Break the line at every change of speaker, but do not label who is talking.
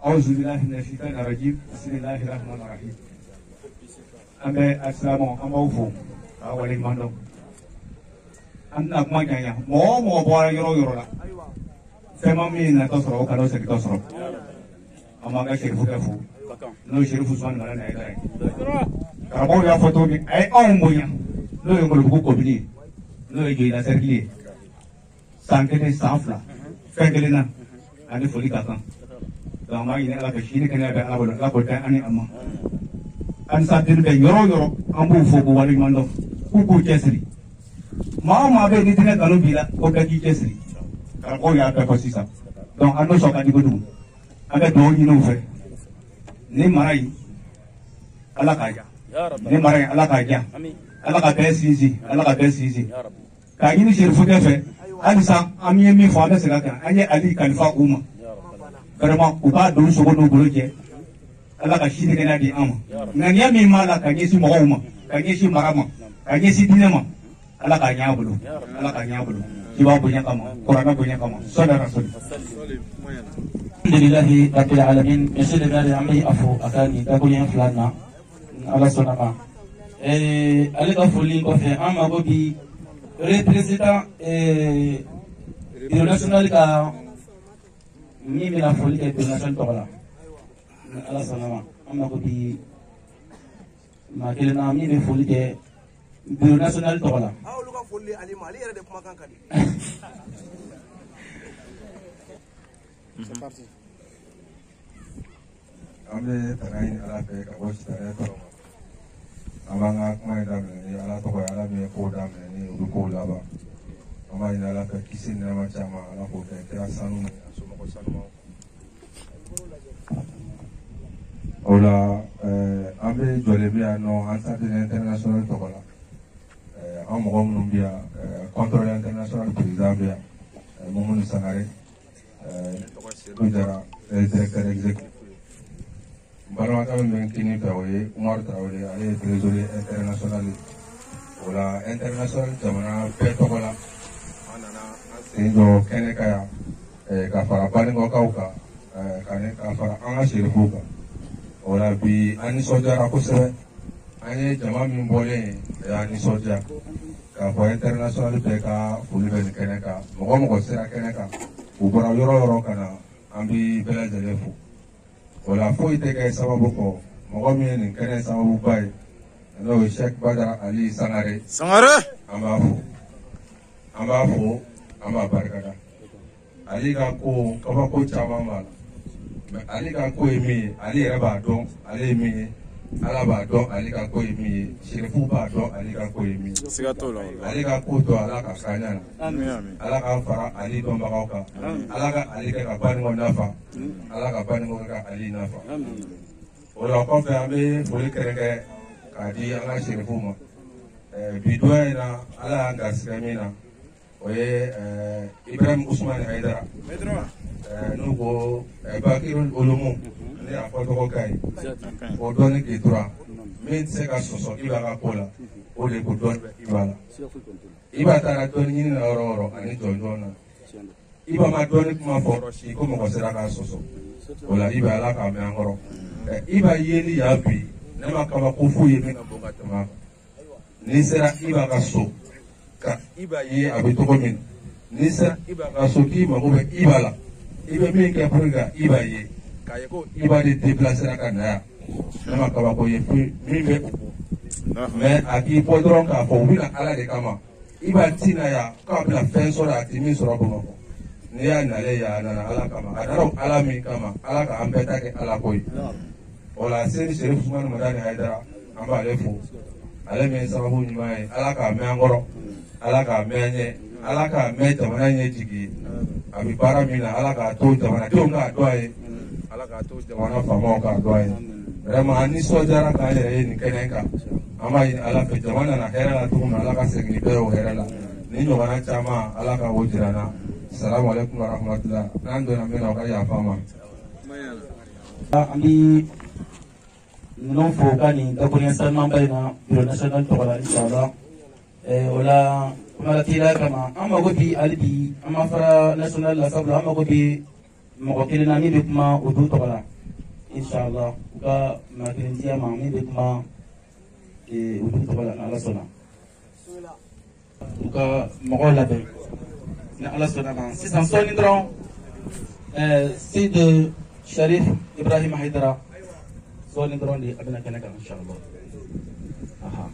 Auzu billahi minash shaitani rajim. Bismillahir rahmanir rahim. An bɛ asilamɛw an b'aw fo k'aw waleɲuman dɔn. An tɛna kuma janya, mɔgɔ o mɔgɔ bɔra yɔrɔ o yɔrɔ la, fɛn ma min natɔ sɔrɔ o kana segintɔ sɔrɔ. An b'an ka serifukɛ fo, n'o ye Serifu Usumani Madani Hayidara ye. Karamɔgɔw y'a fɔ cogo min, a ye anw bonya, n'o ye Ngolobugu komini ye, n'o ye Joyila sɛrikili ye. San kelen, san fila, fɛn kelen na, ani foli ka kan. Donc an b'a ɲini Ala fɛ, si ni kɛnɛya bɛ Ala bolo, Ala k'o da an ni a ma. Ansa den bɛ yɔrɔ o yɔrɔ, an b'u fo k'u waleɲuman dɔn, k'u k'u cɛsiri. Maa o maa bɛ yen ni diinɛ kanu b'i la, ko bɛɛ k'i cɛsiri. Karamɔgɔw y'a bɛɛ fɔ sisan. Donc an n'o sɔn ka di kojugu. An bɛ dugawu ɲini u fɛ. Ni mara in, Ala k'a diya. Ni mara in, Ala k'a diya. Ala ka bɛɛ sinsin, Ala ka bɛɛ sinsin. K'a ɲini serifukɛ fɛ, halisa an ye min fɔ, an bɛ segin a kan. An ye Ali kalifa u ma. Vraiment, u k'a don sogo n'u bolo jɛ. Ala ka si ni kɛnɛya di an ma. Ŋaniya min b'a la ka ɲɛsin mɔgɔw ma, ka ɲɛsin mara ma, ka ɲɛsin diinɛ ma, Ala k'a ɲɛ a bolo. Ala k'a ɲɛ a bolo. I b'a bonya kama, kuranɛ bonya kama. Sɔli rasuli.
Alhamdulilahi rabbil alamin. Monsieur le maire, an bɛ a fo a ka nin dakuruɲɛ fila na, Ala sɔnna ma. Ale ka foli kɔfɛ, an mago bi représentant bureau national ka min bɛna foli kɛ bureau national tɔgɔ la, ni Ala sɔnna ma. An mago bi maa kelen na min bɛ foli kɛ bureau national tɔgɔ la.
Aw olu ka foli di Ale ma, ale yɛrɛ de kumakan ka di.
C'est parti. An bɛ tanga ɲini Ala fɛ ka bɔ sitanɛ tɔɔrɔ ma. An b'an ka kuma in daminɛ ni Ala tɔgɔ ye, Ala min ye kow daminɛ ni o bɛ kow laban. An b'a ɲini Ala fɛ kisi ni nɛɛma caman, Ala k'o kɛ kira sanu ni a somɔgɔ sanumaw. O la an bɛ jɔlen bɛ yan nɔ Ansar Dine International tɔgɔ la. An mɔgɔ minnu bɛ yan, contrôle international président bɛ yan, Mumunu Sangare, ne tɔgɔ Seydou Jara, ne ye directeur exécutif ye. N balimakɛ min bɛ n kinin fɛ, o ye Umaru Tarawele, ale ye trésorier international ye. O la international jamana bɛɛ tɔgɔ la, an nana an sen jɔ kɛnɛ kan yan, ka fara Banikɔkaw kan, ka fara an ka serifuw kan. O la bi an nisɔndiyara kosɛbɛ. An ye jama min bɔlen ye, a y'an nisɔndiya k'a fɔ international bɛɛ ka foli bɛ nin kɛnɛ kan. Mɔgɔ o mɔgɔ sera kɛnɛ kan, u bɔra yɔrɔ o yɔrɔ ka na, an bɛ bɛɛ lajɛlen fo. O la foyi tɛ kɛ sababu kɔ, mɔgɔ min ye nin kɛnɛ sababuba ye, n'o ye Cheikh Badara Ali Sangare.
Sangare.
An b'a fo, an b'a fo, an b'a barikada. Ali ka ko kabako caman b'a la, mais Ali ka ko ye min ye, ale yɛrɛ b'a dɔn ale ye min ye, Ala b'a dɔn ale ka ko ye min ye, serifu b'a dɔn ale ka ko ye min ye.
Siga t'o la.
Ale ka ko to Ala ka k'an ɲɛ na. Ala k'an fara Ali dɔnbagaw kan. Ala ka Ali kɛ ka Banikɔ nafa. Ala ka Banikɔ kɛ ka Ali nafa. O la kɔfɛ, an bɛ foli kɛrɛnkɛrɛn k'a di an ka serifuw ma. Bi donya in na, Ala y'an garisɛgɛ min na, o ye Ibrahim Usumani Hayidara. N'u ko Bakiri Olomu, ne y'a fɔ tɔgɔ ka ɲi. O dɔnni k'i tora min tɛ se ka sɔsɔ i b'a ka ko la, o de ko dɔnni bɛ i b'a la. I b'a taara dɔnni ɲini na yɔrɔ o yɔrɔ ani jɔnjɔn na, i b'a ma dɔnni kuma fɔ yɔrɔ si ko mɔgɔ sera k'a sɔsɔ. O la i bɛ Ala k'a mɛn an kɔrɔ. I b'a yeli yan bi, ne ma kabako foyi ye min ka bon ka tɛmɛ a kan. N'i sera i b'a ka so ka i b'a ye a bɛ cogo min na, n'i sera i b'a ka so k'i mago bɛ i b'a la, i bɛ min kɛ pour que ka i b'a ye, k'a ye ko i b'a de déplacer ka na yan, ne ma kabako ye foyi min bɛ o bɔ. Mais a k'i bɔ dɔrɔn k'a fɔ u bɛ na Ala de kama, i b'a ti na yan k'a bɛna fɛn sɔrɔ a ti min sɔrɔ Bamakɔ. N'i y'a nalen yan, a nana Ala kama, a nana Ala min kama, Ala k'an bɛɛ ta kɛ Ala ko ye. O la Seri Serifu Usumani Madani Hayidara, an b'ale fo, ale min ye sababu ɲuman ye. Ala k'a mɛn an kɔrɔ, Ala k'a mɛn an ɲɛ, Ala k'a mɛn jamana ɲɛ jigi ye. A bɛ baara min na, Ala k'a to jamanadenw k'a dɔn a ye, Ala k'a to jamana faamaw k'a dɔn a ye. Vraiment, an nisɔndiyara k'an yɛrɛ ye nin kɛnɛ kan. An b'a ɲini Ala fɛ, jama nana hɛrɛ la cogo min na, Ala ka segin ni bɛɛ ye o hɛrɛ la. Ni ɲɔgɔnna caman, Ala ka o jira an na. Salamu aleykum wa rahmatulah. N'an donna min na, o ka yafa an ma.
An bɛ ninnu fo ka nin dakuruɲɛ sanumanba in na bureau national tɔgɔ la, inshallah. O la kuma teliya kama, an mago bi hali bi an ma fara national la, sabula an mago bi mɔgɔ kelen na min bɛ kuma o du tɔgɔ la. inshallah u ka maa kelen di a ma min bɛ kuma olu tɔgɔ la, ni Ala sɔnna, u ka mɔgɔw labɛn, ni Ala sɔnna ma. Sisan sɔɔni dɔrɔn, Sidi Sharif Ibrahim Haidara, sɔɔni dɔrɔn de a bɛna kɛnɛ kan, inshallah. Aha.